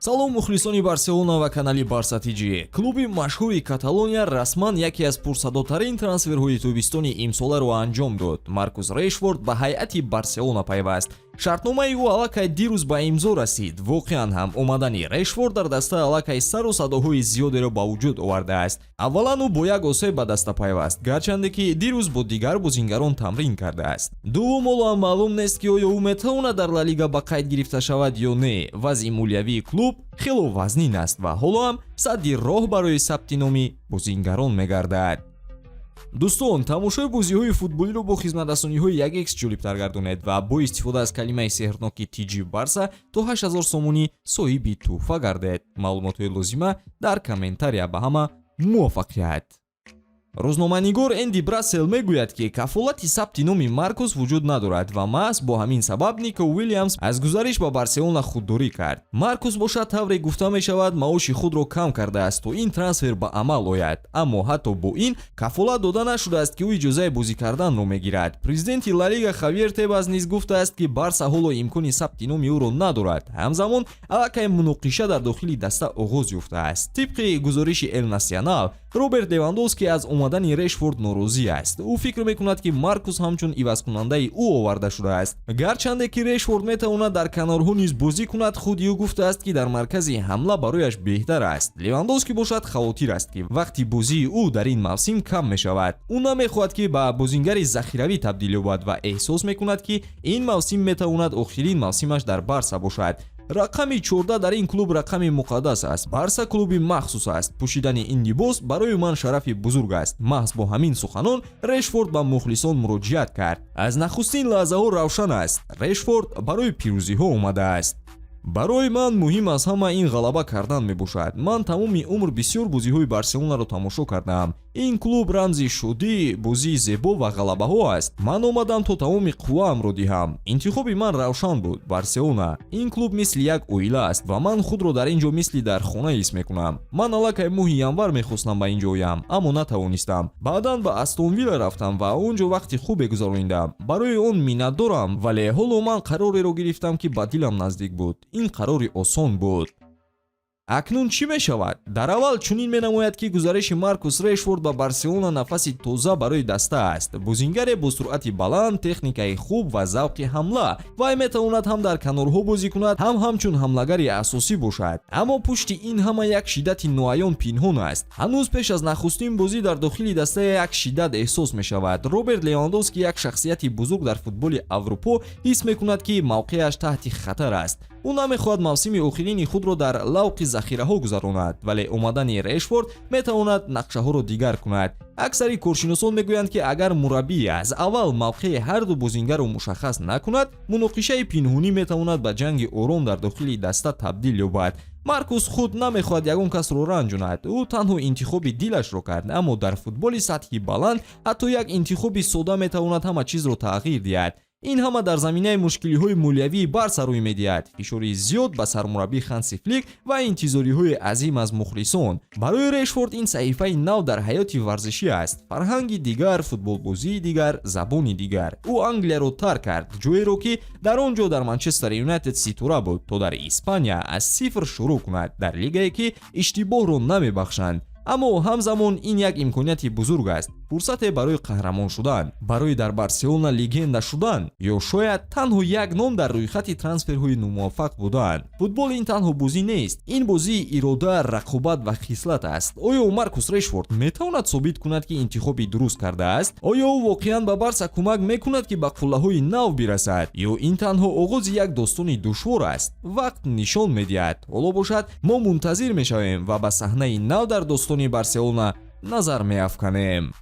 Салом, мухлисони Барселона ва канали Барса ТЖ. Клуби машҳури Каталония расман яке аз пурсадотарин трансферҳои тобистони имсоларо анҷом дод. Маркус Решфорд ба ҳайати Барселона пайваст. Шартномаи ӯ аллакай дирӯз ба имзо расид. Воқеан ҳам, омадани Решфорд дар даста аллакай сару садоҳои зиёдеро ба вуҷуд овардааст. Аввалан, ӯ бо як осеб ба даста пайваст, гарчанде ки дирӯз бо дигар бозингарон тамрин кардааст. Дуввум, ҳоло ҳам маълум нест, ки оё ӯ метавонад дар Ла Лига ба қайд гирифта шавад ё не. Вазъи молиявии клуб хело вазнин аст ва ҳоло ҳам садди роҳ барои сабти номи бозингарон мегардад. Дӯстон, тамошои бозиҳои футболиро бо хизматрасониҳои 1x ҷолибтар гардонед ва бо истифода аз калимаи сеҳрноки TG Барса то 8000 сомонӣ соҳиби тӯҳфа гардед. Маълумотҳои лозима дар комментария. Ба ҳама муваффақият! Рӯзноманигор Энди Брассел мегӯяд, ки кафолати сабти номи Маркус вуҷуд надорад ва маҳз бо ҳамин сабаб Нико Уилямс аз гузариш ба Барселона худдорӣ кард. Маркус бошад, тавре гуфта мешавад, маоши худро кам кардааст, то ин трансфер ба амал ояд. Аммо ҳатто бо ин кафолат дода нашудааст, ки ӯ иҷозаи бозӣ карданро мегирад. Президенти Ла Лига Хавьер Тебас низ гуфтааст, ки Барса ҳоло имкони сабти номи ӯро надорад. Ҳамзамон аллакай муноқиша дар дохили даста оғоз ёфтааст. Тибқи гузориши Эл Насионал, Роберт Левандовски аз омадани Решфорд норозӣ аст. Ӯ фикр мекунад, ки Маркус ҳамчун ивазкунандаи ӯ оварда шудааст. Гарчанде ки Решфорд метавонад дар канорҳо низ бозӣ кунад, худи ӯ гуфтааст, ки дар маркази ҳамла барояш беҳтар аст. Левандовски бошад, хавотир аст, ки вақти бозии ӯ дар ин мавсим кам мешавад. Ӯ намехоҳад, ки ба бозингари захиравӣ табдил ёбад ва эҳсос мекунад, ки ин мавсим метавонад охирин мавсимаш дар Барса бошад. Рақами 14 дар ин клуб рақами муқаддас аст. Барса клуби махсус аст. Пӯшидани ин либос барои ман шарафи бузург аст. Маҳз бо ҳамин суханон Решфорд ба мухлисон муроҷиат кард. Аз нахустин лаҳзаҳо равшан аст: Решфорд барои пирӯзиҳо омадааст. Барои ман муҳим аз ҳама ин ғалаба кардан мебошад. Ман тамоми умр бисёр бозиҳои Барселонаро тамошо кардаам. Ин клуб рамзи шодӣ, бозии зебо ва ғалабаҳо аст. Ман омадам, то тамоми қувваамро диҳам. Интихоби ман равшан буд: Барселона. Ин клуб мисли як оила аст ва ман худро дар ин ҷо мисли дар хона ҳис мекунам. Ман аллакай моҳи январ мехостам ба ин ҷо оям, аммо натавонистам. Баъдан ба Астон Вилла рафтам ва он ҷо вақти хубе гузаронидам. Барои он миннатдорам, вале ҳоло ман қарореро гирифтам, ки ба дилам наздик буд. Ин қарори осон буд. Акнун чӣ мешавад? Дар аввал чунин менамояд, ки гузариши Маркус Решфорд ба Барселона нафаси тоза барои даста аст. Бозингаре бо суръати баланд, техникаи хуб ва завқи ҳамла. Вай метавонад ҳам дар канорҳо бозӣ кунад, ҳам ҳамчун ҳамлагари асосӣ бошад. Аммо пушти ин ҳама як шиддати ноаён пинҳон аст. Ҳанӯз пеш аз нахустин бозӣ дар дохили даста як шиддат эҳсос мешавад. Роберт Левандовски, як шахсияти бузург дар футболи Аврупо, ҳис мекунад, ки мавқеаш таҳти хатар аст. Ӯ намехоҳад мавсими охирини худро дар лавқи захираҳо гузаронад, вале омадани Решфорд метавонад нақшаҳоро дигар кунад. Аксари коршиносон мегӯянд, ки агар мураббӣ аз аввал мавқеи ҳарду бозингарро мушаххас накунад, муноқишаи пинҳонӣ метавонад ба ҷанги ором дар дохили даста табдил ёбад. Маркус худ намехоҳад ягон касро ранҷонад. Ӯ танҳо интихоби дилашро кард, аммо дар футболи сатҳи баланд ҳатто як интихоби сода метавонад ҳама чизро тағйир диҳад. Ин ҳама дар заминаи мушкилиҳои молиявии Барса рӯй медиҳад, фишори зиёд ба сармураббӣ Ханси Флик ва интизориҳои азим аз мухлисон. Барои Решфорд ин саҳифаи нав дар ҳаёти варзишӣ аст: фарҳанги дигар, футболбозии дигар, забони дигар. Ӯ Англияро тарк кард, ҷоеро, ки дар он ҷо дар Манчестер Юнайтед ситора буд, то дар Испания аз сифр шурӯъ кунад, дар лигае, ки иштибоҳро намебахшанд. Аммо ҳамзамон ин як имконияти бузург аст: фурсате барои қаҳрамон шудан, барои дар Барселона легенда шудан ё шояд танҳо як ном дар рӯйхати трансферҳои номуваффақ будан. Футбол ин танҳо бозӣ нест, ин бозии ирода, рақобат ва хислат аст. Оё Маркус Решфорд метавонад собит кунад, ки интихоби дуруст кардааст? Оё ӯ воқеан ба Барса кӯмак мекунад, ки ба қуллаҳои нав бирасад, ё ин танҳо оғози як достони душвор аст? Вақт нишон медиҳад. Ҳоло бошад, мо мунтазир мешавем ва ба саҳнаи нав дар достони Барселона назар меафканем.